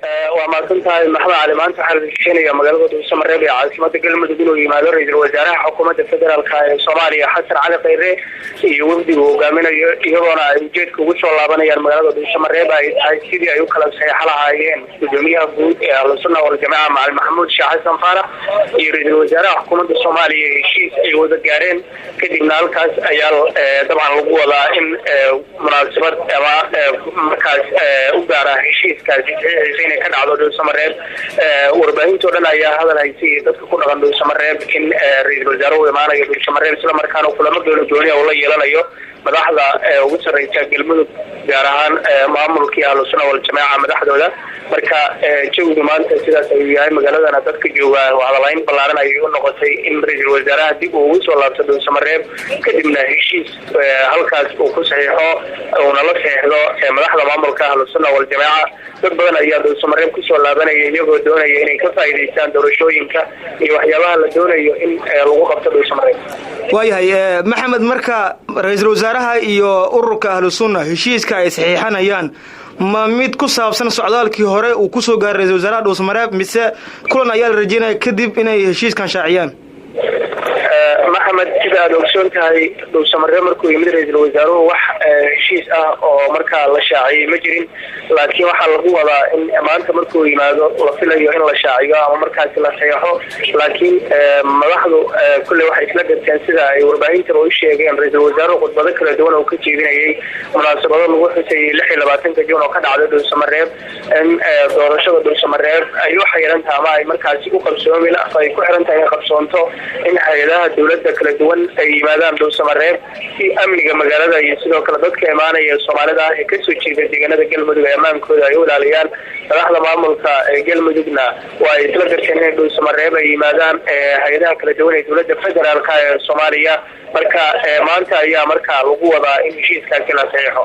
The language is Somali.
Waa mahadsan tahay, Maxamed Cali. Maanta waxaa la rajeynayaa magaalada Dhuusamareeb ee caasimada Galmudug inuu yimaado ra-iisul wasaaraha xukuumadda federaalka ee Soomaaliya, Xasan Cali Khayre, iyo wafdigu hogaaminayo, iyadoona ay ujeedka ugu soo laabanayaan magaalada Dhuusamareeb ay tahay sidii ay u kala saxeexo lahaayeen gudoomiyaha guud ee Ahlusunna Waljamaca, Macalin Maxamuud Sheekh Xasan Faarax, iyo ra-iisul wasaaraha xukuumadda Soomaaliya heshiis ay wada gaareen. Kadibna halkaas ayaa dabcan lagu wadaa in munaasabad ama markaas u gaara heshiiskaasi saxiixiisa inay ka dhacdo Dhuusamareeb. Warbaahinto dhan ayaa hadal haysay iyo dadka ku dhaqan Dhuusamareeb in ra-iisul wasaaruhu imaanayo Dhuusamareeb, isla markaana kulamo gooni gooni uu la yeelanayo madaxda ugu sarreysa Galmudug, gaar ahaan maamulkii Ahlusunna Waljamaaca madaxdooda. Marka jawigu maanta sidaas ayuu yahay. Magaaladana dadka jooga hadalayn ballaaran ayay u noqotay in ra-iisul wasaaraha dib uu ugu soo laabto Dhuusamareeb, kadibna heshiis halkaas uu ku saxiixo uuna la saxiixdo madaxda maamulka Ahlusunna Waljamaaca. Dad badan ayaa Dhuusamareeb kusoo laabanaya, iyagoo doonaya inay ka faa'iidaystaan doorashooyinka iyo waxyaabaha la doonayo in lagu qabto Dhuusamareeb. Waayahay, Maxamed. Marka ra-iisul wasaaraha iyo ururka Ahlu Sunna heshiiska ay saxiixanayaan ma mid ku saabsan socdaalkii hore uu kusoo gaaray ra-isul wasaaraha Dhuusamareeb, mise kulan ayaa la rajeynaya kadib inay heshiiskan shaaciyaan? Maxamed, sida aada ogsoon tahay, Dhuusamareeb markuu yimid ra-iisul wasaaruhu wax heshiis ah oo markaa la shaaciyey ma jirin, laakiin waxaa lagu wadaa in maanta markuu yimaado la filayo in la shaaciyo ama markaasi la saxeexo. Laakiin madaxdu kulley waxay isla garteen, sida ay warbaahintaba u sheegeen, ra-iisul wasaaruhu khudbado kala duwan oo ka jeedinayay munaasabado lagu xusayay 26-ka Juun oo ka dhacday Dhuusamareeb, in doorashada Dhuusamareeb ay u xayiran tahay ama ay markaasi u qabsoomi ay ku xiran tahay in qabsoonto in hay-adaha dowladda kala duwan ay yimaadaan Dhuusamareeb, si amniga magaalada iyo sidoo kale dadka imaanaya Soomaalida ah ee kasoo jeeda deegaanada Galmudug ee ammaankooda ay u ilaaliyaan. Madaxda maamulka ee Galmudugna waa ay isla garteen inay Dhuusamareeb ay yimaadaan hay-adaha kala duwan ee dowladda federaalka ee Soomaaliya. Marka maanta ayaa markaa lagu wadaa in heshiiskaasi la saxiixo.